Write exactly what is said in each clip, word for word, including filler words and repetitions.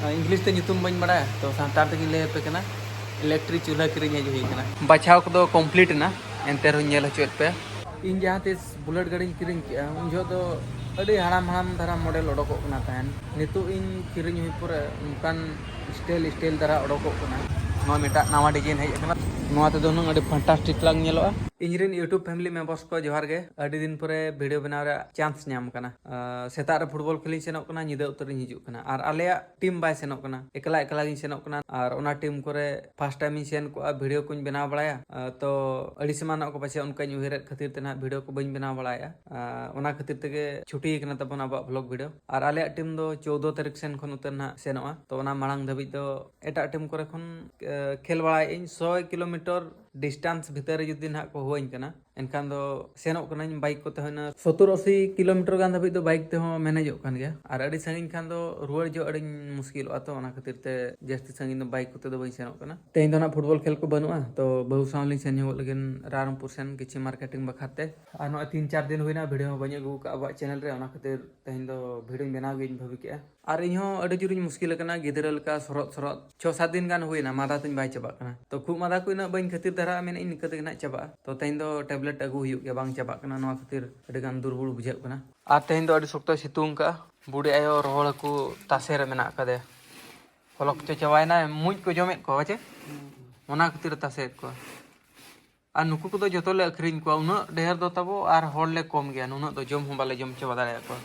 English ᱛᱮ ᱧᱩᱛᱩᱢ ᱵᱟᱹᱧ ᱵᱟᱲᱟᱭᱟ, ᱛᱚ ᱥᱟᱱᱛᱟᱲ ᱛᱮᱜᱤᱧ ᱞᱟᱹᱭ ᱟᱯᱮ ᱠᱟᱱᱟ᱾ ᱤᱞᱮᱠᱴᱨᱤᱠ ᱪᱩᱞᱦᱟᱹ ᱠᱤᱨᱤᱧ ᱦᱮᱡ ᱦᱩᱭ ᱠᱟᱱᱟ᱾ ᱵᱟᱪᱷᱟᱣ ᱠᱚᱫᱚ ᱠᱚᱢᱯᱞᱤᱴ ᱮᱱᱟ, ᱮᱱᱛᱮ ᱨᱮᱦᱚᱸᱧ ᱧᱮᱞ ᱦᱚᱪᱚᱭᱮᱫ ᱯᱮᱭᱟ᱾ ᱤᱧ ᱡᱟᱦᱟᱸ ᱛᱤᱥ ᱵᱩᱞᱮᱴ ᱜᱟᱹᱰᱤᱧ ᱠᱤᱨᱤᱧ ᱠᱮᱜᱼᱟ, ᱩᱱ ᱡᱚᱦᱚᱜ ᱫᱚ ᱟᱹᱰᱤ ᱦᱟᱲᱟᱢ ᱦᱟᱲᱟᱢ ᱫᱷᱟᱨᱟ ᱢᱚᱰᱮᱞ ᱚᱰᱚᱠᱚᱜ ᱠᱟᱱᱟ ᱛᱟᱦᱮᱱ᱾ ᱱᱤᱛᱚᱜ ᱤᱧ ᱠᱤᱨᱤᱧ ᱦᱩᱭ ᱯᱚᱨᱮ ᱚᱱᱠᱟᱱ ᱥᱴᱟᱭᱤᱞ ᱥᱴᱟᱭᱤᱞ ᱫᱷᱟᱨᱟ ᱚᱰᱚᱠᱚᱜ ᱠᱟᱱᱟ᱾ ᱱᱚᱣᱟ ᱢᱤᱫᱴᱟᱜ ᱱᱟᱣᱟ ᱰᱤᱡᱟᱭᱤᱱ ᱦᱮᱡ ᱟᱠᱟᱱᱟ᱾ ᱱᱚᱣᱟ ᱛᱮᱫᱚ ᱦᱩᱱᱟᱹᱝ ᱟᱹᱰᱤ ᱯᱷᱟᱱᱴᱟᱥᱴᱤᱠ ᱞᱟᱝ ᱧᱮᱞᱚᱜᱼᱟ᱾ ᱤᱧ ᱨᱮᱱ YouTube ᱯᱷᱮᱢᱤᱞᱤ ᱢᱮᱢᱵᱟᱨᱥ ᱠᱚ ᱡᱚᱦᱟᱨ ᱜᱮ᱾ ᱟᱹᱰᱤ ᱫᱤᱱ ᱯᱚᱨᱮ ᱵᱷᱤᱰᱤᱭᱳ ᱵᱮᱱᱟᱣ ᱨᱮᱭᱟᱜ ᱪᱟᱱᱥ ᱧᱟᱢ ᱠᱟᱱᱟ᱾ ᱟᱨ ᱥᱮᱛᱟᱜ ᱨᱮ ᱯᱷᱩᱴᱵᱚᱞ ᱠᱷᱮᱞᱤᱧ ᱥᱮᱱᱚᱜ ᱠᱟᱱᱟ, ᱧᱤᱫᱟᱹ ᱩᱛᱟᱹᱨᱤᱧ ᱦᱤᱡᱩᱜ ᱠᱟᱱᱟ᱾ ᱟᱨ ᱟᱞᱮᱭᱟᱜ ᱴᱤᱢ ᱵᱟᱭ ᱥᱮᱱᱚᱜ ᱠᱟᱱᱟ, ᱮᱠᱞᱟ ᱮᱠᱞᱟ ᱜᱤᱧ ᱥᱮᱱᱚᱜ ᱠᱟᱱᱟ᱾ ᱟᱨ ᱚᱱᱟ ᱴᱤᱢ ᱠᱚᱨᱮ ᱯᱷᱟᱥᱴ ᱴᱟᱭᱤᱢ ᱤᱧ ᱥᱮᱱ ᱠᱚᱜᱼᱟ, ᱵᱷᱤᱰᱤᱭᱳ ᱠᱚᱧ ᱵᱮᱱᱟᱣ ᱵᱟᱲᱟᱭᱟ᱾ ᱟᱨ ᱛᱚ ᱟᱹᱲᱤᱥ ᱮᱢᱟᱱᱚᱜ ᱠᱚ ᱯᱟᱪᱷᱮ, ᱚᱱᱠᱟᱧ ᱩᱭᱦᱟᱹᱨᱮᱫ ᱠᱷᱟᱹᱛᱤᱨ ᱛᱮ ᱱᱟᱦᱟᱜ ᱵᱷᱤᱰᱤᱭᱳ ᱠᱚ ᱵᱟᱹᱧ ᱵᱮᱱᱟᱣ ᱵᱟᱲᱟᱭᱮᱫᱼᱟ᱾ ᱟᱨ ᱚᱱᱟ ᱠᱷᱟᱹᱛᱤᱨ ᱛᱮᱜᱮ ᱪᱷᱩᱴᱤ ᱠᱟᱱᱟ ᱛᱟᱵᱚᱱ ᱟᱵᱚᱣᱟᱜ ᱵᱷᱞᱚᱜ ᱵᱷᱤᱰᱤᱭᱳ᱾ ᱟᱨ ᱟᱞᱮᱭᱟᱜ ᱴᱤᱢ ᱫᱚ ᱪᱳᱫᱽᱫᱳ ᱛᱟᱹᱨᱤᱠᱷ ᱥᱮᱱ ᱠᱷᱚᱱ ᱩᱛᱟᱹᱨ ᱱᱟᱦᱟᱜ ᱥᱮᱱᱚᱜᱼᱟ᱾ ᱛᱚ ᱚᱱᱟ ᱢᱟᱲᱟᱝ ᱫᱷᱟᱹᱵᱤᱡ ᱫᱚ ᱮᱴᱟᱜ ᱴᱤᱢ ᱠᱚᱨᱮ ᱠᱷᱚᱱ, ᱮ, ᱠᱷᱮᱞ ᱵᱟᱲᱟᱭᱮᱫ ᱟᱹᱧ᱾ ᱥᱚᱭ ᱠᱤᱞᱳᱢᱤᱴᱟᱨ ᱰᱤᱥᱴᱟᱱᱥ ᱵᱷᱤᱛᱟᱹᱨ ᱨᱮ ᱡᱩᱫᱤ ᱱᱟᱦᱟᱜ ᱠᱚ ᱦᱩᱣᱟᱹᱧ ᱠᱟᱱᱟ, ᱮᱱᱠᱷᱟᱱ ᱫᱚ ᱥᱮᱱᱚᱜ ᱠᱟᱹᱱᱟᱹᱧ ᱵᱟᱭᱤᱠ ᱠᱚᱛᱮ ᱦᱚᱸ᱾ ᱤᱱᱟᱹ ᱥᱚᱛᱛᱚᱨ ᱟᱥᱤ ᱠᱤᱞᱳᱢᱤᱴᱟᱨ ᱜᱟᱱ ᱫᱷᱟᱹᱵᱤᱡ ᱫᱚ ᱵᱟᱭᱤᱠ ᱛᱮᱦᱚᱸ ᱢᱮᱱᱮᱡᱚᱜ ᱠᱟᱱ ᱜᱮᱭᱟ᱾ ᱟᱨ ᱟᱹᱰᱤ ᱥᱟᱺᱜᱤᱧ ᱠᱷᱟᱱ ᱫᱚ ᱨᱩᱣᱟᱹᱲ ᱡᱚᱦᱚᱜ ᱟᱹᱰᱤᱧ ᱢᱩᱥᱠᱤᱞᱚᱜᱼᱟ, ᱛᱚ ᱚᱱᱟ ᱠᱷᱟᱹᱛᱤᱨ ᱛᱮ ᱡᱟᱹᱥᱛᱤ ᱥᱟᱺᱜᱤᱧ ᱫᱚ ᱵᱟᱭᱤᱠ ᱠᱚᱛᱮ ᱫᱚ ᱵᱟᱹᱧ ᱥᱮᱱᱚᱜ ᱠᱟᱱᱟ᱾ ᱛᱮᱦᱮᱧ ᱫᱚ ᱱᱟᱜ ᱯᱷᱩᱴᱵᱚᱞ ᱠᱷᱮᱞ ᱠᱚ ᱵᱟᱹᱱᱩᱜᱼᱟ, ᱛᱚ ᱵᱟᱹᱦᱩ ᱥᱟᱶ ᱞᱤᱧ ᱥᱮᱱ ᱧᱚᱜᱚᱜ ᱞᱟᱹᱜᱤᱫ ᱨᱟᱭᱨᱚᱝᱯᱩᱨ ᱥᱮᱱ ᱠᱤᱪᱷᱩ ᱢᱟᱨᱠᱮᱴᱤᱝ ᱵᱟᱠᱷᱨᱟ ᱛᱮ᱾ ᱟᱨ ᱱᱚᱜᱼᱚᱭ ᱛᱤᱱ ᱪᱟᱨ ᱫᱤᱱ ᱦᱩᱭᱱᱟ ᱵᱷᱤᱰᱤᱭᱳ ᱦᱚᱸ ᱵᱟᱹᱧ ᱟᱹᱜᱩ ᱟᱠᱟᱫᱼᱟ ᱟᱵᱚᱣᱟᱜ ᱪᱮᱱᱮᱞ ᱨᱮ, ᱚᱱᱟ ᱠᱷᱟᱹᱛᱤᱨ ᱛᱮᱦᱮᱧ ᱫᱚ ᱵᱷᱤᱰᱤᱭᱳᱧ ᱵᱮᱱᱟᱣ ᱜᱤᱧ ᱵᱷᱟᱹᱵᱤ ᱠᱮᱜᱼᱟ᱾ ᱟᱨ ᱤᱧ ᱦᱚᱸ ᱟᱹᱰᱤ ᱡᱳᱨᱤᱧ ᱢᱩᱥᱠᱤᱞ ᱟᱠᱟᱱᱟ, ᱜᱤᱫᱽᱨᱟᱹ ᱞᱮᱠᱟ ᱥᱚᱨᱚᱫ ᱥᱚᱨᱚᱫ ᱪᱷᱚ ᱥᱟᱛ ᱫᱤᱱ ᱜᱟᱱ ᱦᱩᱭᱱᱟ, ᱢᱟᱫᱟ ᱛᱤᱧ ᱵᱟᱭ ᱪᱟᱵᱟᱜ ᱠᱟᱱᱟ᱾ ᱛᱚ ᱠᱷᱩᱜ ᱢᱟᱫᱟ ᱠᱚ ᱤᱱᱟᱹᱜ ᱵᱟᱹᱧ ᱠᱷᱟᱹᱛᱤᱨ ᱫᱷᱟᱨᱟ, ᱢᱮᱱᱮᱫ ᱤᱧ ᱱᱤᱝᱠᱟᱹ ᱛᱮᱜᱮ ᱱᱟᱜ ᱪᱟᱵᱟᱜᱼᱟ᱾ ᱛᱚ ᱛᱮᱦᱮᱧ ᱫᱚ ᱴᱮᱵᱞᱮᱴ ᱟᱹᱜᱩ ᱦᱩᱭᱩᱜ ᱜᱮᱭᱟ, ᱵᱟᱝ ᱪᱟᱵᱟᱜ ᱠᱟᱱᱟ, ᱱᱚᱣᱟ ᱠᱷᱟᱹᱛᱤᱨ ᱟᱹᱰᱤ ᱜᱟᱱ ᱫᱩᱨᱵᱚᱞ ᱵᱩᱡᱷᱟᱹᱜ ᱠᱟᱱᱟ᱾ ᱟᱨ ᱛᱮᱦᱮᱧ ᱫᱚ ᱟᱹᱰᱤ ᱥᱚᱠᱛᱚᱭ ᱥᱤᱛᱩᱝ ᱠᱟᱜᱼᱟ᱾ ᱵᱩᱰᱤ ᱟᱭᱳ ᱨᱚᱦᱚᱲ ᱦᱟᱹᱠᱩ ᱛᱟᱥᱮ ᱨᱮ ᱢᱮᱱᱟᱜ ᱟᱠᱟᱫᱮᱭᱟ᱾ ᱦᱚᱞᱚ ᱠᱚᱪᱚ ᱪᱟᱵᱟᱭᱮᱱᱟ, ᱢᱩᱡ ᱠᱚ ᱡᱚᱢᱮᱫ ᱠᱚᱣᱟ ᱯᱟᱪᱮ, ᱚᱱᱟ ᱠᱷᱟᱹᱛᱤᱨ ᱮ ᱛᱟᱥᱮᱭᱮᱫ ᱠᱚᱣᱟ᱾ ᱟᱨ ᱱᱩᱠᱩ ᱠᱚᱫᱚ ᱡᱚᱛᱚ ᱞᱮ ᱟᱹᱠᱷᱨᱤᱧ ᱠᱚᱣᱟ, ᱩᱱᱟᱹᱜ ᱰᱷᱮᱨ ᱫᱚ ᱛᱟᱵᱚ ᱟᱨ ᱦᱚᱲ ᱞᱮ ᱠᱚᱢ ᱜᱮᱭᱟ, ᱱᱩᱱᱟᱹᱜ ᱫᱚ ᱡᱚᱢ ᱦᱚᱸ ᱵᱟᱞᱮ ᱡᱚᱢ ᱪᱟᱵᱟ ᱫᱟᱲᱮᱭᱟᱠᱚᱣᱟ᱾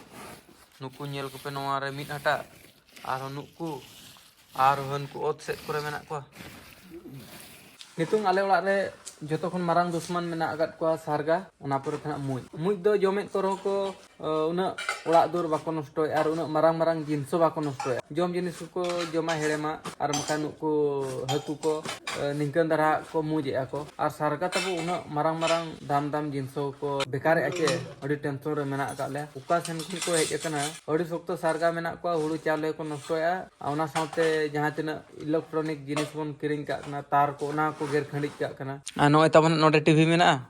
ᱱᱩᱠᱩ ᱧᱮᱞ ᱠᱚᱯᱮ, ᱱᱚᱣᱟ ᱨᱮ ᱢᱤᱫ ᱦᱟᱴᱟᱜ, ᱟᱨᱦᱚᱸ ᱱᱩᱠᱩ, ᱟᱨ ᱦᱟᱹᱱᱠᱩ ᱚᱛ ᱥᱮᱫ ᱠᱚᱨᱮ ᱢᱮᱱᱟᱜ ᱠᱚᱣᱟ᱾ ᱱᱤᱛᱚᱝ ᱟᱞᱮ ᱚᱲᱟᱜ ᱨᱮ ᱡᱚᱛᱚ ᱠᱷᱚᱱ ᱢᱟᱨᱟᱝ ᱫᱩᱥᱢᱟᱱ ᱢᱮᱱᱟᱜ ᱟᱠᱟᱫ ᱠᱚᱣᱟ ᱥᱟᱨᱜᱟ, ᱚᱱᱟ ᱯᱚᱨᱮ ᱛᱮ ᱱᱟᱜ ᱢᱩᱡ᱾ ᱢᱩᱡ ᱫᱚ ᱡᱚᱢᱮᱫ ᱠᱚ ᱨᱮᱦᱚᱸ ᱠᱚ, ᱟᱹ, ᱩᱱᱟᱹᱜ ᱚᱲᱟᱜ ᱫᱩᱣᱟᱹᱨ ᱵᱟᱠᱚ ᱱᱚᱥᱴᱚᱭᱮᱫᱼᱟ ᱟᱨ ᱩᱱᱟᱹᱜ ᱢᱟᱨᱟᱝ ᱢᱟᱨᱟᱝ ᱡᱤᱱᱤᱥ ᱦᱚᱸ ᱵᱟᱠᱚ ᱱᱚᱥᱴᱚᱭᱮᱫᱼᱟ᱾ ᱡᱚᱢ ᱡᱤᱱᱤᱥ ᱠᱚᱠᱚ ᱡᱚᱢᱟ ᱦᱮᱲᱮᱢᱟ, ᱟᱨ ᱵᱟᱠᱷᱟᱱ ᱱᱩᱠᱩ ᱦᱟᱹᱠᱩ ᱠᱚ, ᱟᱹ, ᱱᱤᱝᱠᱟᱹᱱ ᱫᱷᱟᱨᱟ ᱠᱚ ᱢᱩᱡ ᱮᱫᱼᱟ ᱠᱚ᱾ ᱟᱨ ᱥᱟᱨᱜᱟ ᱛᱟᱵᱚ ᱩᱱᱟᱹᱜ ᱢᱟᱨᱟᱝ ᱢᱟᱨᱟᱝ ᱫᱟᱢ ᱫᱟᱢ ᱡᱤᱱᱤᱥ ᱠᱚ ᱵᱮᱠᱟᱨᱮᱫᱼᱟ ᱪᱮ, ᱟᱹᱰᱤ ᱴᱮᱱᱥᱚᱱ ᱨᱮ ᱢᱮᱱᱟᱜ ᱟᱠᱟᱫ ᱞᱮᱭᱟ᱾ ᱚᱠᱟ ᱥᱮᱱ ᱠᱷᱚᱱ ᱠᱚ ᱦᱮᱡ ᱟᱠᱟᱱᱟ, ᱟᱹᱰᱤ ᱥᱚᱠᱛᱚ ᱥᱟᱨᱜᱟ ᱢᱮᱱᱟᱜ ᱠᱚᱣᱟ, ᱦᱩᱲᱩ ᱪᱟᱣᱞᱮ ᱠᱚ ᱱᱚᱥᱴᱚᱭᱮᱫᱼᱟ᱾ ᱟᱨ ᱚᱱᱟ ᱥᱟᱶᱛᱮ ᱡᱟᱦᱟᱸ ᱛᱤᱱᱟᱹᱜ ᱤᱞᱮᱠᱴᱨᱚᱱᱤᱠ ᱡᱤᱱᱤᱥ ᱵᱚᱱ ᱠᱤᱨᱤᱧ ᱠᱟᱜ ᱠᱟᱱᱟ, ᱛᱟᱨ ᱠᱚ, ᱚᱱᱟ ᱠᱚ ᱜᱮᱨ ᱠᱷᱟᱹᱲᱤᱡ ᱠᱟᱜ ᱠᱟᱱᱟ᱾ ᱟᱨ ᱱᱚᱜᱼᱚᱭ ᱛᱟᱵᱚᱱ ᱱᱚᱰᱮ ᱴᱤᱵᱷᱤ ᱢᱮᱱᱟᱜᱼᱟ,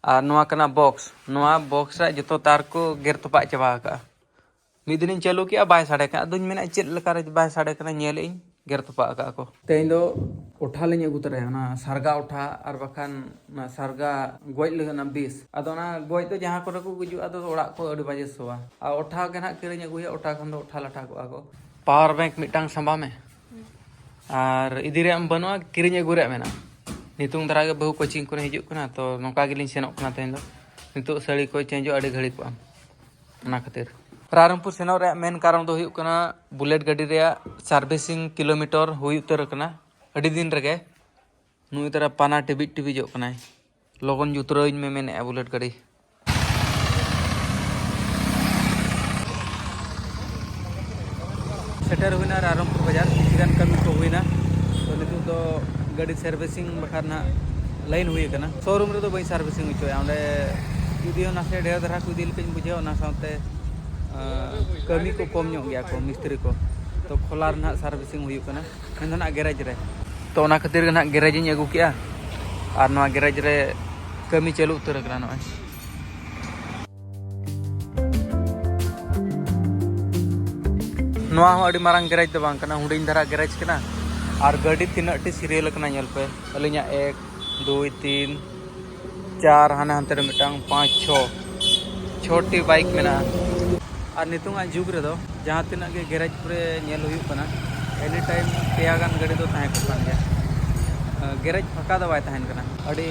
ᱟᱨ ᱱᱚᱣᱟ ᱠᱟᱱᱟ ᱵᱚᱠᱥ᱾ ᱱᱚᱣᱟ ᱵᱚᱠᱥ ᱨᱮᱭᱟᱜ ᱡᱚᱛᱚ ᱛᱟᱨ ᱠᱚ ᱜᱮᱨ ᱛᱚᱯᱟᱜ ᱪᱟᱵᱟ ᱟᱠᱟᱜᱼᱟ᱾ ᱢᱤᱫ ᱫᱤᱱᱤᱧ ᱪᱟᱹᱞᱩ ᱠᱮᱜᱼᱟ, ᱵᱟᱭ ᱥᱟᱰᱮ ᱠᱟᱱᱟ᱾ ᱟᱫᱚᱧ ᱢᱮᱱᱟ, "ᱪᱮᱫ ᱞᱮᱠᱟ ᱨᱮ ᱵᱟᱭ ᱥᱟᱰᱮ ᱠᱟᱱᱟ, ᱧᱮᱞᱮᱫ ᱟᱹᱧ, ᱜᱮᱨ ᱛᱚᱯᱟᱜ ᱟᱠᱟᱫ ᱠᱚ᱾" ᱛᱮᱦᱮᱧ ᱫᱚ ᱚᱴᱷᱟ ᱞᱤᱧ ᱟᱹᱜᱩ ᱛᱚᱨᱟᱭᱟ, ᱚᱱᱟ ᱥᱟᱨᱜᱟ ᱚᱴᱷᱟ, ᱟᱨ ᱵᱟᱠᱷᱟᱱ ᱚᱱᱟ ᱥᱟᱨᱜᱟ ᱜᱚᱡ ᱞᱟᱹᱜᱤᱫ ᱚᱱᱟ ᱵᱤᱥ᱾ ᱟᱫᱚ ᱚᱱᱟ ᱜᱚᱡ ᱫᱚ ᱡᱟᱦᱟᱸ ᱠᱚᱨᱮ ᱠᱚ ᱜᱩᱡᱩᱜᱼᱟ, ᱟᱫᱚ ᱚᱲᱟᱜ ᱠᱚ ᱟᱹᱰᱤ ᱵᱟᱡᱮ ᱥᱚᱣᱟ᱾ ᱟᱨ ᱚᱴᱷᱟ ᱜᱮ ᱱᱟᱦᱟᱜ ᱠᱤᱨᱤᱧ ᱟᱹᱜᱩᱭᱟ, ᱚᱴᱷᱟ ᱠᱷᱚᱱ ᱫᱚ ᱚᱴᱷᱟ ᱞᱟᱴᱷᱟ ᱠᱚᱜᱼᱟ ᱠᱚ᱾ ᱯᱟᱣᱟᱨ ᱵᱮᱝᱠ ᱢᱤᱫᱴᱟᱝ ᱥᱟᱢᱵᱟᱣ ᱢᱮ᱾ ᱟᱨ ᱤᱫᱤ ᱨᱮᱭᱟᱜ ᱵᱟᱹᱱᱩᱜᱼᱟ, ᱠᱤᱨᱤᱧ ᱟᱹᱜᱩ ᱨᱮᱭᱟᱜ ᱢᱮᱱᱟᱜᱼᱟ᱾ ᱱᱤᱛᱚᱝ ᱫᱷᱟᱨᱟ ᱜᱮ ᱵᱟᱹᱦᱩ ᱠᱳᱪᱤᱝ ᱠᱷᱚᱱᱮ ᱦᱤᱡᱩᱜ ᱠᱟᱱᱟ, ᱛᱚ ᱱᱚᱝᱠᱟ ᱜᱮᱞᱤᱧ ᱥᱮᱱᱚᱜ ᱠᱟᱱᱟ ᱛᱮᱦᱮᱧ ᱫᱚ᱾ ᱱᱤᱛᱚᱜ ᱥᱟᱹᱲᱤ ᱠᱚ ᱪᱮᱧᱡᱚᱜ ᱟᱹᱰᱤ ᱜᱷᱟᱹᱲᱤ ᱠᱚᱜᱼᱟ, ᱚᱱᱟ ᱠᱷᱟᱹᱛᱤᱨ᱾ ᱨᱟᱭᱨᱚᱝᱯᱩᱨ ᱥᱮᱱᱚᱜ ᱨᱮᱭᱟᱜ ᱢᱮᱱ ᱠᱟᱨᱚᱱ ᱫᱚ ᱦᱩᱭᱩᱜ ᱠᱟᱱᱟ, ᱵᱩᱞᱮᱴ ᱜᱟᱹᱰᱤ ᱨᱮᱭᱟᱜ ᱥᱟᱨᱵᱷᱤᱥᱤᱝ ᱠᱤᱞᱳᱢᱤᱴᱟᱨ ᱦᱩᱭ ᱩᱛᱟᱹᱨ ᱟᱠᱟᱱᱟ ᱟᱹᱰᱤ ᱫᱤᱱ ᱨᱮᱜᱮ᱾ ᱱᱩᱭ ᱛᱟᱨᱟ ᱯᱟᱱᱟ ᱴᱤᱵᱤᱡ ᱴᱤᱵᱤᱡᱚᱜ ᱠᱟᱱᱟᱭ, ᱞᱚᱜᱚᱱ ᱡᱩᱛᱨᱟᱹᱣ ᱤᱧ ᱢᱮ ᱢᱮᱱᱮᱫᱼᱟ ᱵᱩᱞᱮᱴ ᱜᱟᱹᱰᱤ᱾ ᱥᱮᱴᱮᱨ ᱦᱩᱭᱱᱟ ᱨᱟᱭᱨᱚᱝᱯᱩᱨ ᱵᱟᱡᱟᱨ, ᱠᱤᱪᱷᱩ ᱜᱟᱱ ᱠᱟᱹᱢᱤ ᱠᱚ ᱦᱩᱭᱱᱟ᱾ ᱛᱚ ᱱᱤᱛᱚᱜ ᱫᱚ ᱜᱟᱹᱰᱤ ᱥᱟᱨᱵᱷᱤᱥᱤᱝ ᱵᱟᱠᱷᱨᱟ ᱱᱟᱜ ᱞᱟᱭᱤᱱ ᱦᱩᱭ ᱟᱠᱟᱱᱟ᱾ ᱥᱳᱨᱩᱢ ᱨᱮᱫᱚ ᱵᱟᱹᱧ ᱥᱟᱨᱵᱷᱤᱥᱤᱝ ᱦᱚᱪᱚᱭᱟ, ᱚᱸᱰᱮ ᱡᱩᱫᱤ ᱦᱚᱸ ᱱᱟᱥᱮ ᱰᱷᱮᱨ ᱫᱷᱟᱨᱟ ᱠᱚ ᱤᱫᱤ ᱞᱮᱠᱟᱧ ᱵᱩᱡᱷᱟᱹᱣᱟ, ᱚᱱᱟ ᱥᱟᱶᱛᱮ ᱟᱸ, ᱠᱟᱹᱢᱤ ᱠᱚ ᱠᱚᱢ ᱧᱚᱜ ᱜᱮᱭᱟ ᱠᱚ ᱢᱤᱥᱛᱨᱤ ᱠᱚ᱾ ᱛᱚ ᱠᱷᱚᱞᱟ ᱨᱮ ᱱᱟᱜ ᱥᱟᱨᱵᱷᱤᱥᱤᱝ ᱦᱩᱭᱩᱜ ᱠᱟᱱᱟ, ᱢᱮᱱᱫᱚ ᱱᱟᱜ ᱜᱮᱨᱮᱡᱽ ᱨᱮ᱾ ᱛᱚ ᱚᱱᱟ ᱠᱷᱟᱹᱛᱤᱨ ᱜᱮ ᱱᱟᱜ ᱜᱮᱨᱮᱡᱽ ᱤᱧ ᱟᱹᱜᱩ ᱠᱮᱜᱼᱟ ᱟᱨ ᱱᱚᱣᱟ ᱜᱮᱨᱮᱡᱽ ᱨᱮ ᱠᱟᱹᱢᱤ ᱪᱟᱹᱞᱩ ᱩᱛᱟᱹᱨ ᱟᱠᱟᱱᱟ ᱱᱚᱜᱼᱚᱭ᱾ ᱱᱚᱣᱟ ᱦᱚᱸ ᱟᱹᱰᱤ ᱢᱟᱨᱟᱝ ᱜᱮᱨᱮᱡᱽ ᱫᱚ ᱵᱟᱝ ᱠᱟᱱᱟ, ᱦᱩᱰᱤᱧ ᱫᱷᱟᱨᱟ ᱜᱮᱨᱮᱡᱽ ᱠᱟᱱᱟ᱾ ᱟᱨ ᱜᱟᱹᱰᱤ ᱛᱤᱱᱟᱹᱜ ᱴᱤ ᱥᱤᱨᱤᱭᱟᱞ ᱟᱠᱟᱱᱟ ᱧᱮᱞ ᱯᱮ, ᱟᱹᱞᱤᱧᱟᱜ ᱮᱠ, ᱫᱩᱭ, ᱛᱤᱱ, ᱪᱟᱨ, ᱦᱟᱱᱮ ᱦᱟᱱᱛᱮ ᱨᱮ ᱢᱤᱫᱴᱟᱝ, ᱯᱟᱸᱪ, ᱪᱷᱚ, ᱪᱷᱚᱴᱤ ᱵᱟᱭᱤᱠ ᱢᱮᱱᱟᱜᱼᱟ᱾ ᱟᱨ ᱱᱤᱛᱚᱝᱟᱜ ᱡᱩᱜᱽ ᱨᱮᱫᱚ ᱡᱟᱦᱟᱸ ᱛᱤᱱᱟᱹᱜ ᱜᱮ ᱜᱮᱨᱮᱡᱽ ᱠᱚᱨᱮ ᱧᱮᱞ ᱦᱩᱭᱩᱜ ᱠᱟᱱᱟ, ᱮᱱᱤ ᱴᱟᱭᱤᱢ ᱯᱮᱭᱟ ᱜᱟᱱ ᱜᱟᱹᱰᱤ ᱫᱚ ᱛᱟᱦᱮᱸ ᱠᱚᱜ ᱠᱟᱱ ᱜᱮᱭᱟ᱾ ᱜᱮᱨᱮᱡᱽ ᱯᱷᱟᱸᱠᱟ ᱫᱚ ᱵᱟᱭ ᱛᱟᱦᱮᱱ ᱠᱟᱱᱟ᱾ ᱟᱹᱰᱤ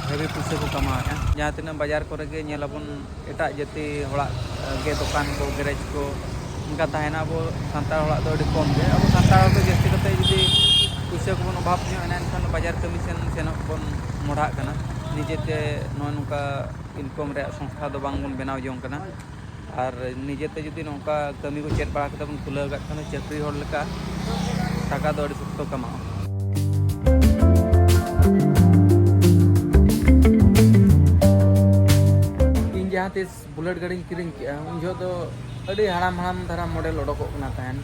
ᱦᱮᱵᱤ ᱯᱩᱭᱥᱟᱹ ᱠᱚ ᱠᱟᱢᱟᱣᱮᱫᱼᱟ᱾ ᱡᱟᱦᱟᱸ ᱛᱤᱱᱟᱹᱜ ᱵᱟᱡᱟᱨ ᱠᱚᱨᱮ ᱜᱮ ᱧᱮᱞ ᱟᱵᱚᱱ, ᱮᱴᱟᱜ ᱡᱟᱹᱛᱤ ᱦᱚᱲᱟᱜ ᱜᱮ ᱫᱚᱠᱟᱱ ᱠᱚ, ᱜᱮᱨᱮᱡᱽ ᱠᱚ ᱚᱱᱠᱟ ᱛᱟᱦᱮᱱᱟ᱾ ᱟᱵᱚ ᱥᱟᱱᱛᱟᱲ ᱦᱚᱲᱟᱜ ᱫᱚ ᱟᱹᱰᱤ ᱠᱚᱢ ᱜᱮ᱾ ᱟᱵᱚ ᱥᱟᱱᱛᱟᱲ ᱦᱚᱲ ᱫᱚ ᱡᱟᱹᱥᱛᱤ ᱠᱟᱛᱮ ᱡᱩᱫᱤ ᱯᱩᱭᱥᱟᱹ ᱠᱚᱵᱚᱱ ᱚᱵᱷᱟᱵᱽ ᱧᱚᱜ ᱮᱱᱟ, ᱮᱱᱠᱷᱟᱱ ᱫᱚ ᱵᱟᱡᱟᱨ ᱠᱟᱹᱢᱤ ᱥᱮᱱ ᱥᱮᱱᱚᱜ ᱵᱚᱱ ᱢᱚᱦᱰᱟᱜ ᱠᱟᱱᱟ᱾ ᱱᱤᱡᱮᱛᱮ ᱱᱚᱜᱼᱚ ᱱᱚᱝᱠᱟ ᱤᱱᱠᱚᱢ ᱨᱮᱭᱟᱜ ᱥᱚᱝᱥᱛᱷᱟ ᱫᱚ ᱵᱟᱝ ᱵᱚᱱ ᱵᱮᱱᱟᱣ ᱡᱚᱝ ᱠᱟᱱᱟ᱾ ᱟᱨ ᱱᱤᱡᱮᱛᱮ ᱡᱩᱫᱤ ᱱᱚᱝᱠᱟ ᱠᱟᱹᱢᱤ ᱠᱚ ᱪᱮᱫ ᱵᱟᱲᱟ ᱠᱟᱛᱮ ᱵᱚᱱ ᱠᱷᱩᱞᱟᱹᱣ ᱠᱟᱜ ᱠᱷᱟᱱ ᱫᱚ ᱪᱟᱹᱠᱨᱤ ᱦᱚᱲ ᱞᱮᱠᱟ ᱴᱟᱠᱟ ᱫᱚ ᱟᱹᱰᱤ ᱥᱚᱠᱛᱚ ᱠᱟᱢᱟᱜᱼᱟ᱾ ᱤᱧ ᱡᱟᱦᱟᱸ ᱛᱤᱥ ᱵᱩᱞᱮᱴ ᱜᱟᱹᱰᱤᱧ ᱠᱤᱨᱤᱧ ᱠᱮᱜᱼᱟ, ᱩᱱ ᱡᱚᱦᱚᱜ ᱫᱚ ᱟᱹᱰᱤ ᱦᱟᱲᱟᱢ ᱦᱟᱲᱟᱢ ᱫᱷᱟᱨᱟ ᱢᱚᱰᱮᱞ ᱚᱰᱚᱠᱚᱜ ᱠᱟᱱᱟ ᱛᱟᱦᱮᱱ᱾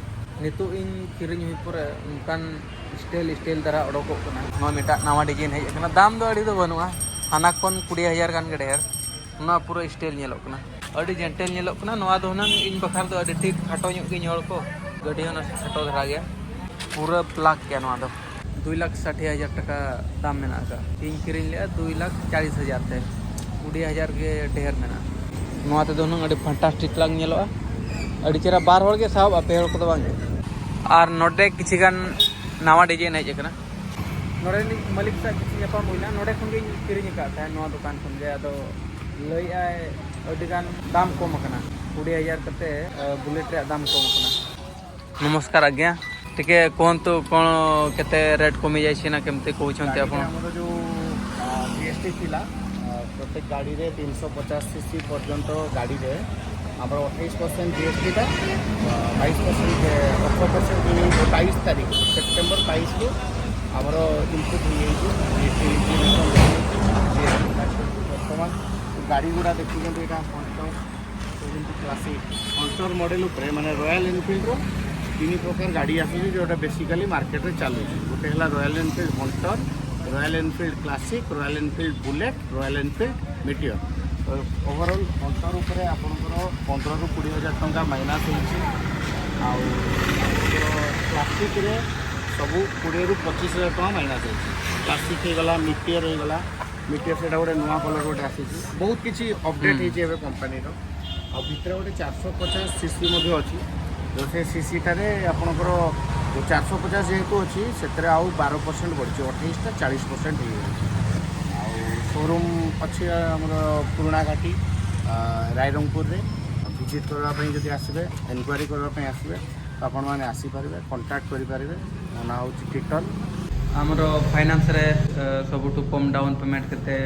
ᱱᱤᱛᱚᱜ ᱤᱧ ᱠᱤᱨᱤᱧ ᱦᱩᱭ ᱯᱚᱨᱮ ᱚᱱᱠᱟᱱ ᱥᱴᱟᱭᱤᱞ ᱥᱴᱟᱭᱤᱞ ᱫᱷᱟᱨᱟ ᱚᱰᱚᱠᱚᱜ ᱠᱟᱱᱟ᱾ ᱱᱚᱣᱟ ᱢᱤᱫᱴᱟᱜ ᱱᱟᱣᱟ ᱰᱤᱡᱟᱭᱤᱱ ᱦᱮᱡ ᱟᱠᱟᱱᱟ᱾ ᱫᱟᱢ ᱫᱚ ᱟᱹᱰᱤ ᱫᱚ ᱵᱟᱹᱱᱩᱜᱼᱟ, ᱦᱟᱱᱟ ᱠᱷᱚᱱ ᱠᱩᱲᱤ ᱦᱟᱡᱟᱨ ᱜᱟᱱ ᱜᱮ ᱰᱷᱮᱨ᱾ ᱱᱚᱣᱟ ᱯᱩᱨᱟᱹ ᱥᱴᱟᱭᱤᱞ ᱧᱮᱞᱚᱜ ᱠᱟᱱᱟ᱾ ᱟᱹᱰᱤ gentle ᱧᱮᱞᱚᱜ ᱠᱟᱱᱟ᱾ ᱱᱚᱣᱟ ᱫᱚ ᱦᱩᱱᱟᱹᱝ ᱤᱧ ᱵᱟᱠᱷᱨᱟ ᱫᱚ ᱟᱹᱰᱤ ᱴᱷᱤᱠ, ᱠᱷᱟᱴᱚ ᱧᱚᱜ ᱜᱤᱧ ᱦᱚᱲ ᱠᱚ᱾ ᱜᱟᱹᱰᱤ ᱦᱚᱸ ᱱᱟᱥᱮ ᱠᱷᱟᱴᱚ ᱫᱷᱟᱨᱟ ᱜᱮᱭᱟ᱾ ᱯᱩᱨᱟᱹ black ᱜᱮᱭᱟ ᱱᱚᱣᱟ ᱫᱚ᱾ ᱫᱩᱭ ᱞᱟᱠᱷ ᱥᱟᱴᱷᱤ ᱦᱟᱡᱟᱨ ᱴᱟᱠᱟ ᱫᱟᱢ ᱢᱮᱱᱟᱜ ᱟᱠᱟᱫ᱾ ᱤᱧ ᱠᱤᱨᱤᱧ ᱞᱮᱫᱼᱟ ᱫᱩᱭ ᱞᱟᱠᱷ ᱪᱟᱞᱤᱥ ᱦᱟᱡᱟᱨ ᱛᱮ᱾ ᱠᱩᱲᱤ ᱦᱟᱡᱟᱨ ᱜᱮ ᱰᱷᱮᱨ ᱢᱮᱱᱟᱜᱼᱟ᱾ ᱱᱚᱣᱟ ᱛᱮᱫᱚ ᱦᱩᱱᱟᱹᱝ ᱟᱹᱰᱤ fantastic ᱞᱟᱝ ᱧᱮᱞᱚᱜᱼᱟ᱾ ᱟᱹᱰᱤ ᱪᱮᱦᱨᱟ, ᱵᱟᱨ ᱦᱚᱲ ᱜᱮ ᱥᱟᱦᱚᱵᱼᱟ, ᱯᱮ ᱦᱚᱲ ᱠᱚᱫᱚ ᱵᱟᱝ᱾ ᱟᱨ ᱱᱚᱰᱮ ᱠᱤᱪᱷᱤ ᱜᱟᱱ ᱱᱟᱣᱟ design ᱦᱮᱡ ᱟᱠᱟᱱᱟ᱾ ᱱᱚᱰᱮ ᱨᱤᱱᱤᱡ ᱢᱟᱹᱞᱤᱠ ᱥᱟᱶ ᱠᱤᱪᱷᱩ ᱧᱟᱯᱟᱢ ᱦᱩᱭᱱᱟ᱾ ᱱᱚᱰᱮ ᱠᱷᱚᱱ ᱜᱤᱧ ᱠᱤᱨᱤᱧ ᱟᱠᱟᱫ ᱛᱟᱦᱮᱸᱫ ᱱᱚᱣᱟ ᱫᱚᱠᱟᱱ ᱠᱷᱚᱱ ᱜᱮ᱾ ᱟᱫᱚ ᱞᱟᱹᱭᱮᱫᱼᱟᱭ ᱟᱹᱰᱤ ᱜᱟᱱ ᱫᱟᱢ ᱠᱚᱢ ᱟᱠᱟᱱᱟ, ᱠᱩᱲᱤ ᱦᱟᱡᱟᱨ ᱠᱟᱛᱮ, ᱟ, Bullet ᱨᱮᱭᱟᱜ ᱫᱟᱢ ᱠᱚᱢ ᱟᱠᱟᱱᱟ᱾ ନମସ୍କାର ଆଜ୍ଞା, ଟିକେ କୁହନ୍ତୁ କ'ଣ କେତେ ରେଟ୍ କମି ଯାଇଛି ନା କେମିତି କହୁଛନ୍ତି ଗାଡ଼ିରେ ଆପଣ? ଆମର ଯେଉଁ, ଆ, ଜି ଏସ୍ ଟି ଥିଲା, ଆ, ପ୍ରତ୍ୟେକ ଗାଡ଼ିରେ ତିନିଶହ ପଚାଶ ସି ସି ପର୍ଯ୍ୟନ୍ତ ଗାଡ଼ିରେ ଆମର ଅଠେଇଶ ପରସେଣ୍ଟ ଜି ଏସ୍ ଟି ଟା, ଆ, ବାଇଶ ପରସେଣ୍ଟ, ଅଠର ପରସେଣ୍ଟ ହେଇଯାଇଛି। ବାଇଶ ତାରିଖ ସେପ୍ଟେମ୍ବର ବାଇଶରୁ ଆମର ଇନପୁଟ୍ ହେଇଯାଇଛି ଜି ଏସ୍ ଟି ଇମ୍ପ୍ଲିମେସନ୍। ବର୍ତ୍ତମାନ ଗାଡ଼ି ଗୁଡ଼ା ଦେଖୁଛନ୍ତି, ଏଇଟା ହଣ୍ଟର, ଯେମିତି କ୍ଲାସିକ୍ ହଣ୍ଟର ମଡ଼େଲ ଉପରେ, ମାନେ ରୟାଲ ଏନଫିଲ୍ଡର ତିନି ପ୍ରକାର ଗାଡ଼ି ଆସୁଛି, ଯେଉଁଟା ବେସିକାଲି ମାର୍କେଟରେ ଚାଲୁଛି। ଗୋଟେ ହେଲା Royal Enfield Hunter, Royal Enfield Classic, Royal Enfield Bullet, Royal Enfield Meteor. ତ ଓଭରଅଲ୍ ହଣ୍ଟର ଉପରେ ଆପଣଙ୍କର ପନ୍ଦରରୁ କୋଡ଼ିଏ ହଜାର ଟଙ୍କା ମାଇନସ୍ ହେଇଛି। ଆଉ ଆପଣଙ୍କର କ୍ଲାସିକ୍ରେ ସବୁ କୋଡ଼ିଏରୁ ପଚିଶ ହଜାର ଟଙ୍କା ମାଇନସ୍ ହେଇଛି। କ୍ଲାସିକ୍ ହେଇଗଲା, ମିଟିଅର ହେଇଗଲା। ମିଟିଅର ସେଇଟା ଗୋଟେ ନୂଆ କଲର୍ ଗୋଟେ ଆସିଛି। ବହୁତ କିଛି ଅପଡେଟ୍ ହେଇଛି ଏବେ କମ୍ପାନୀର। ଆଉ ଭିତରେ ଗୋଟେ ଚାରିଶହ ପଚାଶ ସି ସି ମଧ୍ୟ ଅଛି। ତ ସେ ସି ସିଟାରେ ଆପଣଙ୍କର ଯେଉଁ ଚାରିଶହ ପଚାଶ ଯେହେତୁ ଅଛି, ସେଥିରେ ଆଉ ବାର ପରସେଣ୍ଟ ବଢ଼ିଛି, ଅଠେଇଶଟା ଚାଳିଶ ପରସେଣ୍ଟ ହେଇଯାଇଛି। ଆଉ ସୋରୁମ୍ ଅଛି ଆମର ପୁରୁଣା ଘାଟି, ଆ, ରାଇରଙ୍ଗପୁରରେ। ଭିଜିଟ୍ କରିବା ପାଇଁ ଯଦି ଆସିବେ, ଇନକ୍ୱାରି କରିବା ପାଇଁ ଆସିବେ, ତ ଆପଣମାନେ ଆସିପାରିବେ, କଣ୍ଟାକ୍ଟ କରିପାରିବେ। ମୋ ନାଁ ହେଉଛି କିଟନ। ଆମର ଫାଇନାନ୍ସରେ, ଅ, ସବୁଠୁ କମ୍ ଡାଉନ୍ ପେମେଣ୍ଟ କେତେ,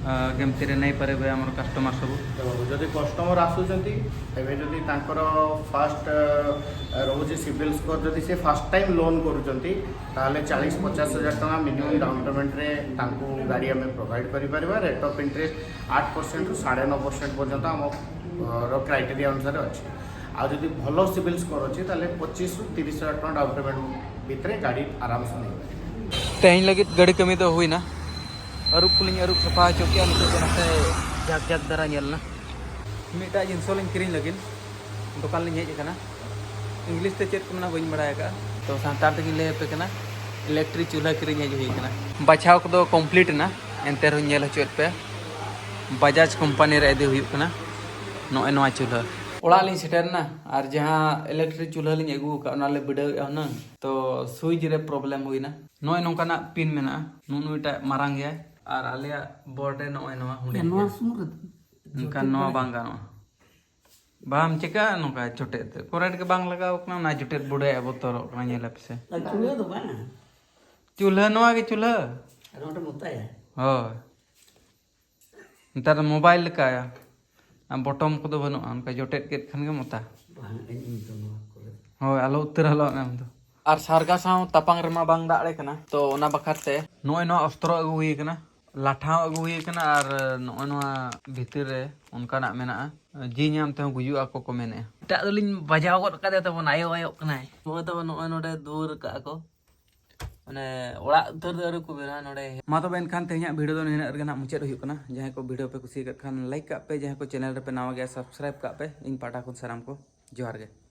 ଅ, କେମିତିରେ ନେଇପାରିବେ ଆମର କଷ୍ଟମର ସବୁ? ଦେଖନ୍ତୁ, ଯଦି କଷ୍ଟମର ଆସୁଛନ୍ତି, ଏବେ ଯଦି ତାଙ୍କର ଫାଷ୍ଟ, ଅ, ରହୁଛି ସିବିଲ୍ ସ୍କୋର, ଯଦି ସେ ଫାଷ୍ଟ ଟାଇମ୍ ଲୋନ୍ କରୁଛନ୍ତି, ତାହେଲେ ଚାଳିଶ ପଚାଶ ହଜାର ଟଙ୍କା ମିନିମମ୍ ଡାଉନ୍ ପେମେଣ୍ଟରେ ତାଙ୍କୁ ଗାଡ଼ି ଆମେ ପ୍ରୋଭାଇଡ୍ କରିପାରିବା। ରେଟ୍ ଅଫ୍ ଇଣ୍ଟରେଷ୍ଟ ଆଠ ପରସେଣ୍ଟରୁ ସାଢ଼େ ନଅ ପରସେଣ୍ଟ ପର୍ଯ୍ୟନ୍ତ ଆମ, ଅ, ର କ୍ରାଇଟେରିଆ ଅନୁସାରେ ଅଛି। ଆଉ ଯଦି ଭଲ ସିବିଲ୍ ସ୍କୋର ଅଛି, ତାହେଲେ ପଚିଶରୁ ତିରିଶ ହଜାର ଟଙ୍କା ଡାଉନ୍ ପେମେଣ୍ଟ ଭିତରେ ଗାଡ଼ି ଆରାମସେ ନେଇପାରିବେ। ᱛᱮᱦᱮᱧ ᱞᱟᱹᱜᱤᱫ ᱜᱟᱹᱰᱤ ᱠᱟᱹᱢᱤ ᱫᱚ ᱦᱩᱭᱱᱟ᱾ ᱟᱹᱨᱩᱵ ᱠᱚᱞᱤᱧ ᱟᱹᱨᱩᱵ ᱥᱟᱯᱷᱟ ᱦᱚᱪᱚ ᱠᱮᱜᱼᱟ᱾ ᱱᱤᱛᱚᱜ ᱫᱚ ᱱᱟᱥᱮ ᱡᱟᱠ ᱡᱟᱠ ᱫᱷᱟᱨᱟ ᱧᱮᱞ ᱮᱱᱟ᱾ ᱢᱤᱫᱴᱟᱜ ᱡᱤᱱᱤᱥ ᱞᱤᱧ ᱠᱤᱨᱤᱧ ᱞᱟᱹᱜᱤᱫ ᱫᱚᱠᱟᱱ ᱞᱤᱧ ᱦᱮᱡ ᱟᱠᱟᱱᱟ᱾ ᱤᱝᱞᱤᱥ ᱛᱮ ᱪᱮᱫ ᱠᱚ ᱢᱮᱱᱟ ᱵᱟᱹᱧ ᱵᱟᱲᱟᱭ ᱟᱠᱟᱫᱼᱟ, ᱛᱚ ᱥᱟᱱᱛᱟᱲ ᱛᱮᱜᱮᱧ ᱞᱟᱹᱭ ᱟᱯᱮ ᱠᱟᱱᱟ᱾ ᱤᱞᱮᱠᱴᱨᱤᱠ ᱪᱩᱞᱦᱟᱹ ᱠᱤᱨᱤᱧ ᱦᱮᱡ ᱦᱩᱭ ᱟᱠᱟᱱᱟ᱾ ᱵᱟᱪᱷᱟᱣ ᱠᱚᱫᱚ ᱠᱚᱢᱯᱞᱤᱴ ᱮᱱᱟ, ᱮᱱᱛᱮ ᱨᱮᱦᱚᱸᱧ ᱧᱮᱞ ᱦᱚᱪᱚᱭᱮᱫ ᱯᱮ᱾ ᱵᱟᱡᱟᱡᱽ ᱠᱳᱢᱯᱟᱱᱤ ᱨᱮ ᱤᱫᱤ ᱦᱩᱭᱩᱜ ᱠᱟᱱᱟ ᱱᱚᱜᱼᱚᱭ ᱱᱚᱣᱟ ᱪᱩᱞᱦᱟᱹ᱾ ᱚᱲᱟᱜ ᱞᱤᱧ ᱥᱮᱴᱮᱨ ᱮᱱᱟ ᱟᱨ ᱡᱟᱦᱟᱸ ᱤᱞᱮᱠᱴᱨᱤᱠ ᱪᱩᱞᱦᱟᱹ ᱞᱤᱧ ᱟᱹᱜᱩ ᱟᱠᱟᱫ, ᱚᱱᱟ ᱞᱮ ᱵᱤᱰᱟᱹᱣᱮᱫᱼᱟ ᱦᱩᱱᱟᱹᱝ᱾ ᱛᱚ ᱥᱩᱭᱤᱪ ᱨᱮ ᱯᱨᱚᱵᱞᱮᱢ ᱦᱩᱭᱱᱟ᱾ ᱱᱚᱜᱼᱚᱭ ᱱᱚᱝᱠᱟᱱᱟᱜ ᱯᱤᱱ ᱢᱮᱱᱟᱜᱼᱟ, ᱱᱩᱜᱼᱩ ᱱᱩᱭᱴᱟᱜ ᱢᱟᱨᱟᱝ ᱜᱮᱭᱟ ᱟᱨ ᱟᱞᱮᱭᱟᱜ ᱵᱳᱨᱰ ᱨᱮ ᱱᱚᱜᱼᱚᱭ ᱱᱚᱣᱟ ᱦᱩᱰᱤᱧ ᱱᱚᱣᱟ ᱜᱮᱭᱟ᱾ ᱥᱩᱨ ᱨᱮ ᱮᱱᱠᱷᱟᱱ ᱱᱚᱣᱟ ᱵᱟᱝ ᱜᱟᱱᱚᱜᱼᱟ᱾ ᱵᱟᱢ ᱪᱮᱠᱟᱜᱼᱟ ᱱᱚᱝᱠᱟ ᱡᱚᱴᱮᱫ ᱛᱮ, ᱠᱚᱨᱮᱱᱴ ᱜᱮ ᱵᱟᱝ ᱞᱟᱜᱟᱣ ᱠᱟᱱᱟ, ᱚᱱᱟ ᱡᱚᱴᱮᱫ ᱵᱩᱰᱟᱹᱭᱟ ᱵᱚᱛᱚᱨᱚᱜ ᱠᱟᱱᱟ᱾ ᱧᱮᱞ ᱯᱮᱥᱮ᱾ ᱟᱨ ᱪᱩᱞᱦᱟᱹ ᱫᱚ ᱵᱟᱝ᱾ ᱪᱩᱞᱦᱟᱹ ᱱᱚᱣᱟ ᱜᱮ ᱪᱩᱞᱦᱟᱹ᱾ ᱟᱨ ᱱᱚᱰᱮ ᱢᱚᱛᱟᱭᱟ᱾ ᱦᱳᱭ᱾ ᱱᱮᱛᱟᱨ ᱫᱚ ᱢᱳᱵᱟᱭᱤᱞ ᱞᱮᱠᱟ᱾ ᱟᱨ ᱵᱚᱴᱚᱢ ᱠᱚᱫᱚ ᱵᱟᱹᱱᱩᱜᱼᱟ, ᱚᱱᱠᱟ ᱡᱚᱴᱮᱫ ᱠᱮᱫ ᱠᱷᱟᱱ ᱜᱮ ᱢᱚᱛᱟ᱾ ᱵᱟᱝ, ᱤᱧ ᱫᱚ ᱱᱚᱣᱟ ᱠᱚᱨᱮ᱾ ᱦᱳᱭ, ᱟᱞᱚ ᱩᱛᱟᱹᱨ ᱟᱞᱚ ᱚᱱᱮ ᱟᱢ ᱫᱚ᱾ ᱟᱨ ᱥᱟᱨᱜᱟ ᱥᱟᱶ ᱛᱟᱯᱟᱝ ᱨᱮᱢᱟ ᱵᱟᱝ ᱫᱟᱜ ᱟᱲᱮ ᱠᱟᱱᱟ, ᱛᱚ ᱚᱱᱟ ᱵᱟᱠᱷᱨᱟ ᱛᱮ ᱱᱚᱜᱼᱚᱭ ᱱᱚᱣᱟ ᱚᱥᱛᱨᱚ ᱟᱹᱜᱩ ᱦᱩᱭ ᱠᱟᱱᱟ, ᱞᱟᱴᱷᱟ ᱦᱚᱸ ᱟᱹᱜᱩ ᱦᱩᱭ ᱠᱟᱱᱟ, ᱟᱨ ᱱᱚᱜᱼᱚᱭ ᱱᱚᱣᱟ ᱵᱷᱤᱛᱤᱨ ᱨᱮ ᱚᱱᱠᱟᱱᱟᱜ ᱢᱮᱱᱟᱜᱼᱟ, ᱡᱤ ᱧᱟᱢ ᱛᱮᱦᱚᱸ ᱜᱩᱡᱩᱜ ᱟᱠᱚ ᱠᱚ ᱢᱮᱱᱮᱫᱼᱟ᱾ ᱮᱴᱟᱜ ᱫᱚᱞᱤᱧ ᱵᱟᱡᱟᱣ ᱜᱚᱫ ᱠᱟᱫᱮ ᱛᱟᱵᱚᱱ, ᱟᱭᱳ ᱟᱭᱚᱜ ᱠᱟᱱᱟᱭ᱾ ᱱᱚᱜᱼᱚᱭ ᱛᱟᱵᱚᱱ ᱱᱚᱜᱼᱚᱭ ᱱᱚᱰᱮ ᱫᱩᱣᱟᱹᱨ ᱠᱟᱜᱼᱟ ᱠᱚ, ᱢᱟᱱᱮ ᱚᱲᱟᱜ ᱩᱛᱟᱹᱨ ᱫᱚ ᱟᱹᱣᱨᱤ ᱠᱚ ᱵᱮᱱᱟᱣᱟ ᱱᱚᱰᱮ᱾ ᱢᱟ ᱛᱚᱵᱮ ᱮᱱᱠᱷᱟᱱ ᱛᱮᱦᱮᱧᱟᱜ ᱵᱷᱤᱰᱤᱭᱳ ᱫᱚ ᱱᱤᱱᱟᱹᱜ ᱨᱮᱜᱮ ᱱᱟᱦᱟᱜ ᱢᱩᱪᱟᱹᱫ ᱦᱩᱭᱩᱜ ᱠᱟᱱᱟ᱾ ᱡᱟᱦᱟᱸᱭ ᱠᱚ ᱵᱷᱤᱰᱤᱭᱳ ᱯᱮ ᱠᱩᱥᱤ ᱟᱠᱟᱫ ᱠᱷᱟᱱ ᱞᱟᱭᱤᱠ ᱠᱟᱜ ᱯᱮ, ᱡᱟᱦᱟᱸᱭ ᱠᱚ ᱪᱮᱱᱮᱞ ᱨᱮᱯᱮ ᱱᱟᱣᱟ ᱜᱮᱭᱟ ᱥᱟᱵᱥᱠᱨᱟᱭᱤᱵ ᱠᱟᱜ ᱯᱮ᱾ ᱤᱧ ᱯᱟᱦᱴᱟ ᱠᱷᱚᱱ ᱥᱟᱱᱟᱢ ᱠᱚ ᱡᱚᱦᱟᱨ ᱜᱮ᱾